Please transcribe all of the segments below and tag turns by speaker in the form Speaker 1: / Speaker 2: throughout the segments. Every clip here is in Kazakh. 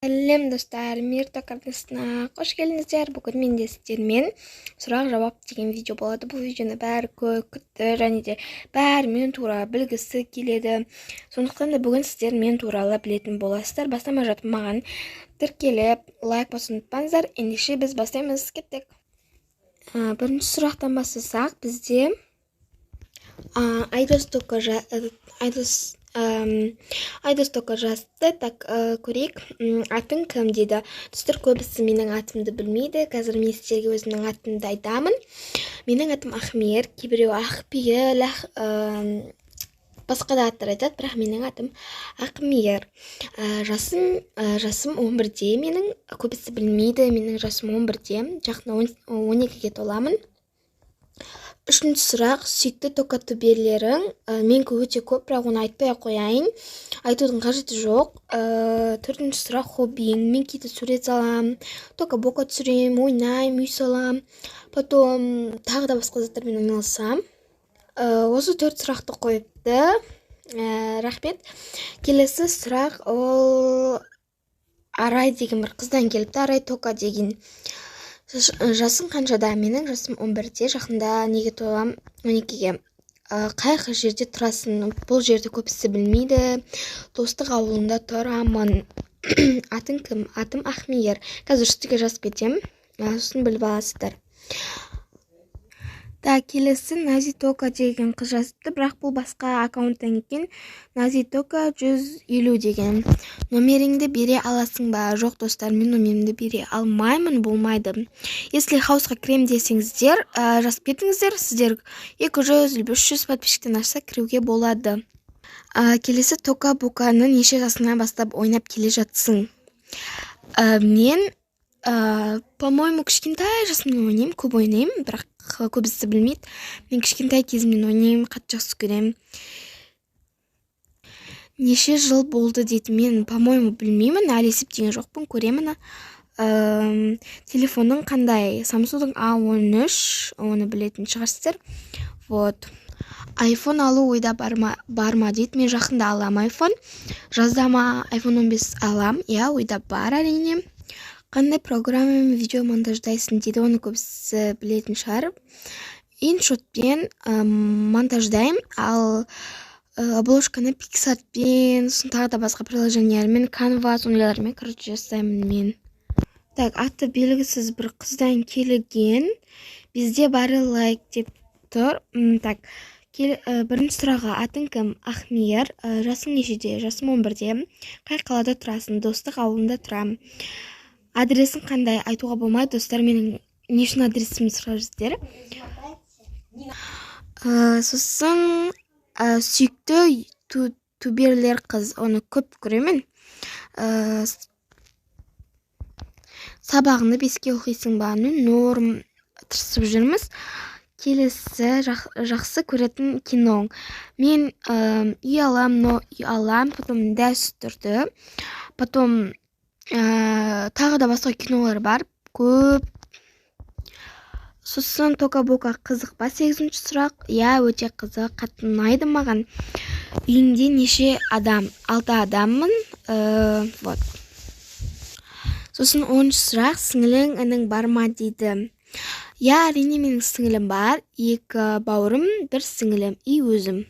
Speaker 1: Сәлем, достар! Мир арнасына қош келдіңіздер! Бүгін менде сіздермен сұрақ жауап деген видео болады. Бұл видеоны бәрі күтті және де бәрі мен туралы білгісі келеді. Сондықтан да бүгін сіздер мен туралы білетін боласыздар. Бастамай жатып, маған тіркеліп, лайк басуды ұмытпаңыздар. Ендеше біз бастаймыз, кеттік! Бірінші сұрақтан бастасақ, бізде Айдос Тока, Айдос, Айдос Тока жазыпты. Так, көрейік. Атың кім дейді. Достар, көбісі менің атымды білмейді. Қазір мен сіздерге өзімнің атымды айтамын. Менің атым Ахмер. Кейбіреу Ақпейіл, басқа да аттар айтады, бірақ менің атым Ақмер. Жасым 11-де менің. Көбісі білмейді, менің жасым 11-де, жақында 12-ге толамын. Үшінші сұрақ: сүйікті токатуберлерің? Менікі өте көп, бірақ оны айтпай ақ қояйын, айтудың қажеті жоқ. Төртінші сұрақ: хоббиің? Мен кейде сурет саламын, тока бока түсіремін, ойнаймын, үй саламын, потом тағы да басқа заттармен айналысамын. Осы төрт сұрақты қойыпты, рахмет. Келесі сұрақ, ол Арай деген бір қыздан келіпті, Арай Тока деген. Жасың қаншада? Менің жасым 11-де, жақында неге толамын, 12-ге. Қай жерде тұрасың? Бұл жерді көбісі білмейді, Достық ауылында тұрамын. Атың кім? Атым Ахмер. Қазір үстіге жазып кетемін, сосын біліп аласыздар. Так, келесі Нази Тока деген қыз жазыпты, бірақ бұл басқа аккаунттан екен, Нази Тока 150 деген. Номеріңді бере аласың ба? Жоқ, достар, мен номерімді бере алмаймын, болмайды. Если хаусқа кірем десеңіздер, жазып кетіңіздер. Сіздер 200 или 300 подписчиктен ашса, кіруге болады. Келесі: Тока Боканы неше жасыңнан бастап ойнап келе жатсың? Мен, по-моему, кішкентай жасымнан ойнаймын, көп ойнаймын, бірақ көбісі білмейді. Мен кішкентай кезімнен ойнаймын, қатты жақсы көремін. Неше жыл болды дейді. Мен, по-моему, білмеймін, әлі есептеген жоқпын, көремін. Телефоның қандай? Самсунгтың A13, оны білетін шығарсыздар. Вот. Айфон алу ойда бар ма, бар ма дейді. Мен жақында аламын айфон, жазда ма, айфон 15 алам. Иә, ойда бар, әрине. Қандай программамен видео монтаждайсың дейді. Оны көбісі білетін шығар. Иншотпен монтаждаймын, ал обложканы Пиксартпен, сосын тағы да басқа приложениялармен, Канва, сондайлармен, короче, жасаймын мен. Так, аты белгісіз бір қыздан келген, бізде бәрі лайк деп тұр. Так, бірінші сұрағы: атың кім? Ахмер. Жасың нешеде? Жасым 11-де. Қай қалада тұрасың? Достық ауылында тұрамын. Адресің қандай? Айтуға болмайды, достар, менің не үшін адресімді сұрап жүрсіздер? Сосын сүйікті туберлер қыз, оны көп көремін. Сабағыңды 5-ке оқисың ба? Ну, норм, тырысып жүрміз. Келесі: жақсы көретін киноң? Мен үй алам, но үй алам, потом Дәстүрді, потом тағы да басқа кинолар бар көп. Сосын Тока Бока қызық па? Сегізінші сұрақ. Иә, өте қызық, қатты ұнайды маған. Үйіңде неше адам? Алты адаммын. Вот. Сосын 10-шы сұрақ: сіңілің, інің бар ма дейді. Иә, әрине, менің сіңілім бар, екі бауырым, бір сіңілім и өзім.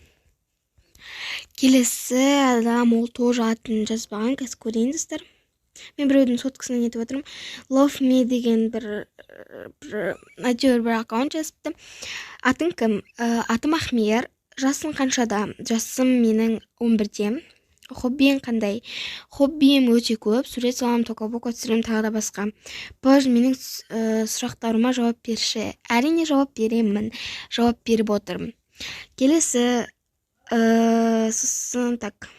Speaker 1: Келесі адам, ол тоже атын жазбаған, қазір көрейін, достар. Мен біреудің соткасынан нетіп отырмын. Love me деген бір әйтеуір бір аккаунт жазыпты. Атың кім? Атым Ахмер. Жасың қаншада? Жасым менің 11-де. Хоббиің қандай? Хоббиім өте көп: сурет саламын, тока бока түсіремін, тағы да басқа. Пож, менің сұрақтарыма жауап берші. Әрине, жауап беремін, жауап беріп отырмын. Келесі, сосын, так,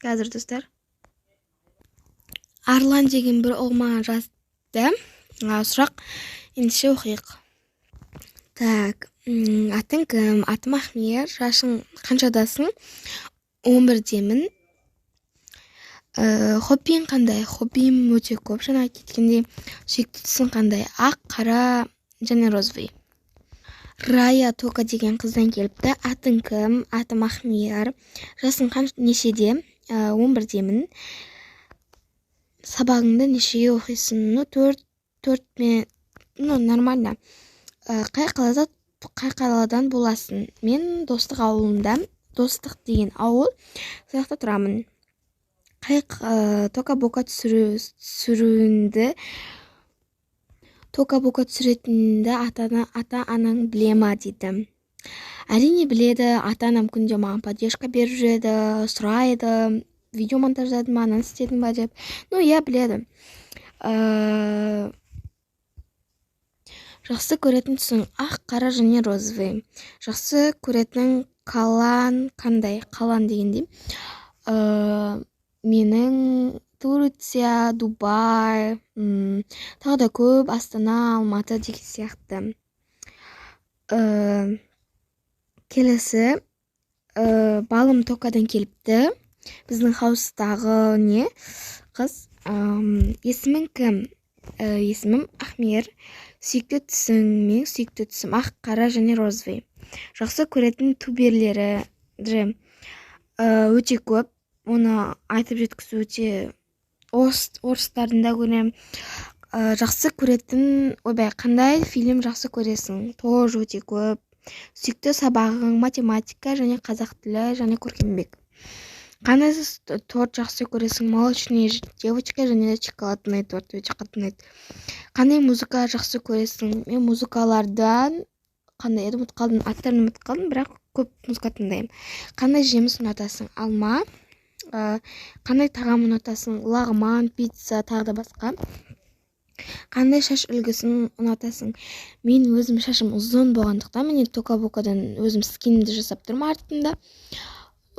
Speaker 1: қазір, достар, Арлан деген бір ұл маған жазыпты сұрақ. Ендеше оқиық. Так, атың кім? Атым Ахмер. Жасың қаншадасың? 11-демін. Хоббиің қандай? Хоббиім өте көп, жаңа айтып кеткендей. Сүйікті түсің қандай? Ақ, қара және розовый. Рая Тока деген қыздан келіпті. Атың кім? Атым Ахмер. Жасың нешеде? 11-демін. Сабағыңды нешеге оқисың? Ну, 4, 4 мен, ну, нормально. Қай қалада, қай қаладан боласың? Мен Достық ауылында, Достық деген ауыл, сол жақта тұрамын. Қай Тока Бока түсіруіңді, Тока Бока түсіретініңді ата анаң біле ма дейді. Әрине, біледі. Ата анам күнде маған поддержка беріп жүреді, сұрайды, видео монтаждадың ба, ананы істедің ба деп. Ну иә, біледі. Жақсы көретін түсің? Ақ, қара және розовый. Жақсы көретін қалаң қандай? Қалаң дегендей, менің Турция, Дубай, тағы да көп, Астана, Алматы деген сияқты. Келесі Балым Токадан келіпті, біздің хаустағы не қыз. Есімің кім? Есімім Ахмер. Сүйікті түсің? Менің сүйікті түсім ақ, қара және розовый. Жақсы көретін туберлері? Өте көп, оны айтып жеткізу өте, орыстардың да көремін. Жақсы көретін, ойбай, қандай фильм жақсы көресің? Тоже өте көп. Сүйікті сабағың? Математика және қазақ тілі және көркембек. Қандай торт жақсы көресің? Молочный девочка және шоколадный торт өте қатты ұнайды. Қандай музыка жақсы көресің? Мен музыкалардан қандай еді, ұмытып қалдым, аттарын ұмытып қалдым, бірақ көп музыка тыңдаймын. Қандай жеміс ұнатасың? Алма. Қандай тағам ұнатасың? Лағман, пицца, тағы да басқа. Қандай шаш үлгісін ұнатасың? Мен өзім шашым ұзын болғандықтан, міне, Тока Бокадан өзім скинімді жасап тұрмын артында,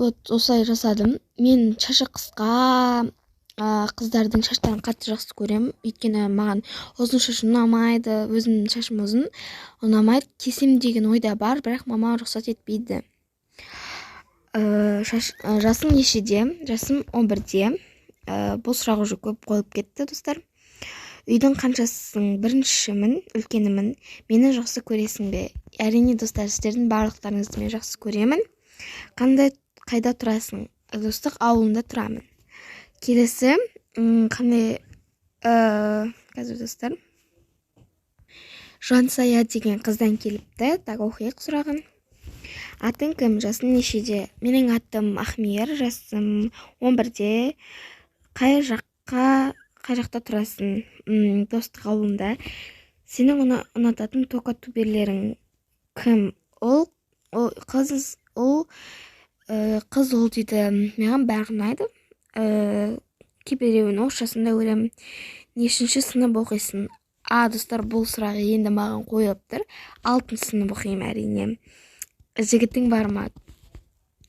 Speaker 1: вот осылай жасадым. Мен шашы қысқа қыздардың шаштарын қатты жақсы көремін, өйткені маған ұзын шаш ұнамайды. Өзімнің шашым ұзын, ұнамайды. Кесем деген ойда бар, бірақ мама рұқсат етпейді. Жасың нешеде? Жасым 11-де. Бұл сұрақ уже көп қойылып кетті, достар. Үйдің қаншасысың? Біріншімін, үлкенімін. Мені жақсы көресің бе? Әрине, достар, сіздердің барлықтарыңызды мен жақсы көремін. Қандай, қайда тұрасың? Достық ауылында тұрамын. Келесі қандай, қазір, достар, Жансая деген қыздан келіпті. Так, оқиық сұрағын. Атың кім, жасың нешеде? Менің атым Ахмер, жасым 11-де. Қай жаққа, қай жақта тұрасың? Достық ауылында. Сенің ұнататын тока туберлерің кім? Ұл, қыз, ұл, қыз, ұл дейді. Маған бәрі ұнайды, кейбіреуін орысшасын да көремін. Нешінші сынып оқисың? А, достар, бұл сұрақ енді маған қойылып тұр. Алтыншы сынып оқимын, әрине. Жігітің бар ма?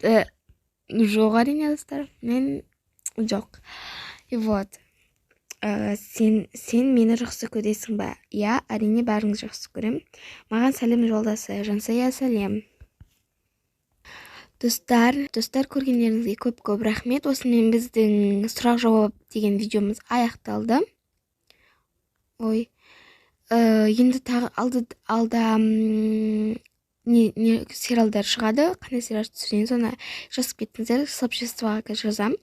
Speaker 1: Жоқ, әрине, достар, мен жоқ. И вот, сен мені жақсы көресің ба? Иә, әрине, бәріңізді жақсы көремін. Маған сәлем жолдасы. Жансая, сәлем. Достар, көргендеріңізге көп көп рахмет. Осымен біздің сұрақ жауап деген видеомыз аяқталды. Ой, енді тағы алда не сериалдар шығады, қандай сериал түсірейін, соны жазып кетіңіздер, сообществоға қазір жазамын.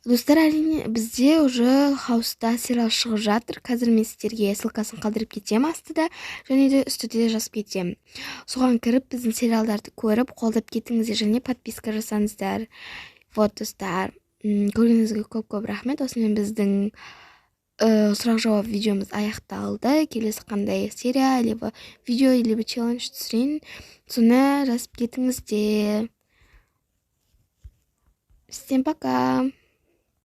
Speaker 1: Достар, әрине, бізде уже хауста сериал шығып жатыр. Қазір мен сіздерге ссылкасын қалдырып кетемін астыда және де үстіде де жазып кетемін. Соған кіріп, біздің сериалдарды көріп, қолдап кетіңіздер және подписка жасаңыздар. Вот, достар, көргеніңізге көп көп рахмет. Осымен біздің сұрақ жауап видеомыз аяқталды. Келесі қандай серия, либо видео, либо челлендж түсірейін, соны жазып кетіңіздер. Всем пока!